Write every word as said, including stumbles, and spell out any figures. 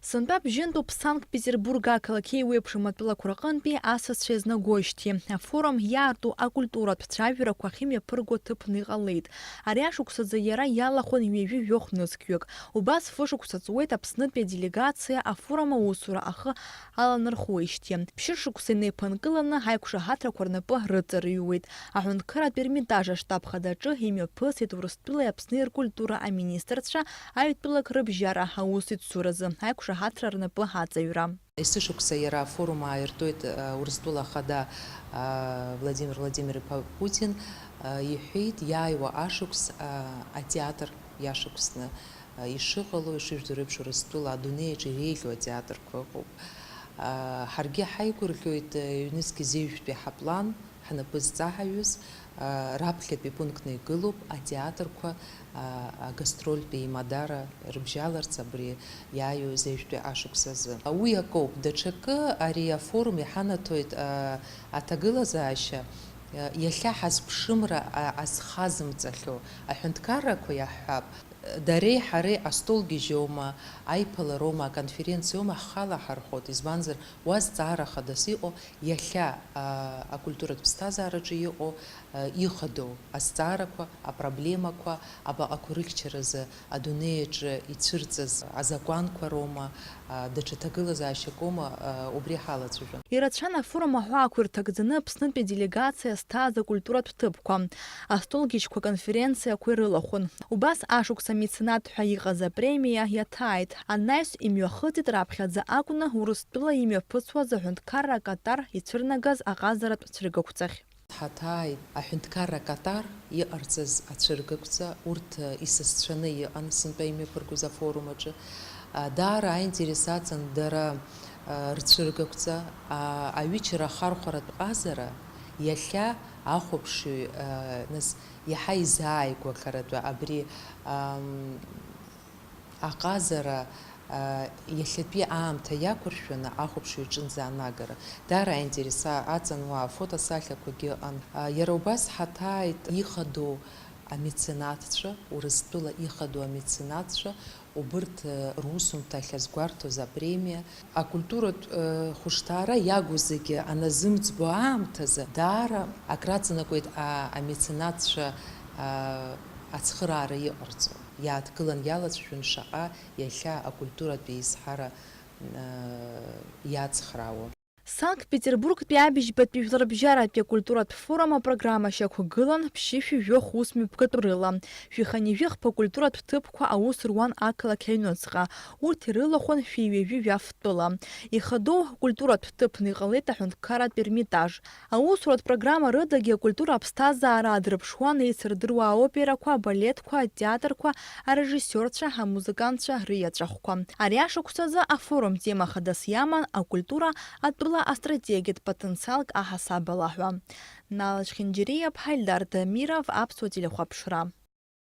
Сынтәа бжьынтәуп Санкт-Петербург ақалақь еиуеиԥшым атәылақәа рҟынтәи асасцәа иазнагоижьҭеи. Афорум иаарту акультуратә цәажәарақәа ахьымҩаԥырго ҭыԥны иҟалеит. Ари ашықәсазы иара иалахәын ҩажәи жәохә нызқьҩык. Убас фышықәса ҵуеит Аԥснытәи аделегациа афорум аусура ахы аланархоижьҭеи. Ԥшьышықәса инеиԥынкыланы аиқәшаҳаҭрақәа рнапы рыҵарыҩуеит. Аҳәынҭқарратә Ермитаж аштаб хадаҿы имҩаԥысит Урыстәылеи Аԥсни ркультура аминистрцәа аҩ-тәылак рыбжьара аусеицуразы аиқәшаҳаҭра рнапы аҵаҩра. Есышықәса иара афорум ааиртуеит, а, Урыстәыла Ахада, а, Владимир Владимир-иԥа Путин, а, иҳәеит, иааиуа ашықәс, а, атеатр иашықәсны, а, ишыҟало, ишыжәдыруеиԥш, Урыстәыла адунеи аҿы иреиӷьу атеатрқәа ыҟоуп. А, ҳаргьы ҳаигәырӷьоит, а, ҩнызқь зежәтәи ҳаплан, ҳнапы зҵаҳаҩыз, а, раԥхьатәи пунктны игылоуп атеатрқәа, а, агастрольтәи еимадара рыбжьаларц абри иааиуа зежәтәи ашықәс азы. Уи акоуп, даҽакы ари афорум иҳанаҭоит, а, аҭагылазаашьа, а, иахьа ҳазԥшымра, а, азхазымҵахьоу аҳәынҭқаррақәа иаҳҳәап, дареи ҳареи астол гьежьоума, аиԥылароума, аконференциоума ҳхала ҳархәоит, избанзар, уа зҵаара хадас иҟоу иахьа, а, акультуратә ԥсҭазаараҿы иҟоу, а, ихадоу азҵаарақәа, апроблемақәа, абаҟақәа рыхьчаразы адунеи аҿы ицәырҵыз азакәанқәа роума, а, даҽа ҭагылазаашьакоума, а, убри ҳалацәажәон. Ирацәан афорум аҳәаақәа ирҭагӡаны Аԥснытәи аделегациа зҭааз акультуратә ҭыԥқәа, астолгьежьқәа, конференциақәа ирылахәын. Убас ашықәс амеценат ҳәа иҟаз апремиа иаҭааит. Анаҩс имҩахыҵит раԥхьаӡа акәны Урыстәыла имҩаԥысуаз аҳәынҭқарра акатар ицәырнагаз аҟазаратә цәыргақәҵахь. Ҳаҭааит аҳәынҭқарра акатар иҟарҵаз ацәыргақәҵа, урҭ, э, исасцәаны иҟан сынтәа имҩаԥыргоз афорум аҿы. А, даара аинтерес аҵан дара, а, рцәыргақәҵа, а, аҩычара ахархәаратә ҟазара иахьа ахәаԥшҩы, а, нас иаҳа изааигәахаратәы абри, ам, аҟазара, а, иахьатәи аамҭа иақәыршәаны ахәаԥшҩы аҿынӡа анагара. Даара аинтерес а-, аҵан уа афотосахьақәагьы ыҟан. А, иара убас ҳаҭааит ихадоу амеценатцәа, Урыстәыла ихадоу амеценатцәа, убырҭ, э, русумҭа ахьазгәарҭоз апремиа. Акультуратә, э, хәышҭаара иагу зегьы аназымӡбо аамҭазы даара акраҵанакуеит, а, амеценатцәа, а, ацхыраара иҟарҵо. Иааҭгылан иалацәажәон шаҟа иахьа акультуратә еизҳара, э, иацхраауа. Санкт-Петербургтәи абыжьбатәи жәларбжьаратәи акультуратә форум апрограмма шьақәгылан ԥшьышәи жәохә усмҩаԥгатә рыла. Шәиханижәыхԥа акультуратә ҭыԥқәа аус руан ақалақь аҩныҵҟа. Урҭ ирылахәын шәи ҩажәи жәаф тәыла. Ихадоу акультуратә ҭыԥны иҟалеит аҳәынҭқарратә Ермитаж. Аусуратә программа рыдагьы акультура аԥсҭазаара аадырԥшуан еицырдыруа аоперақәа, абалетқәа, атеатрқәа, арежиссиорцәа, амузыкантцәа рыеҵәахәқәа. Ари ашықәсазы афорум тема хадас иаман акультура атәыла астратегиатә потенциалк аҳасабала ҳәа. Нала Чхинџьириа, Ҳаилдар Дамиров, Аԥсуа телехәаԥшра.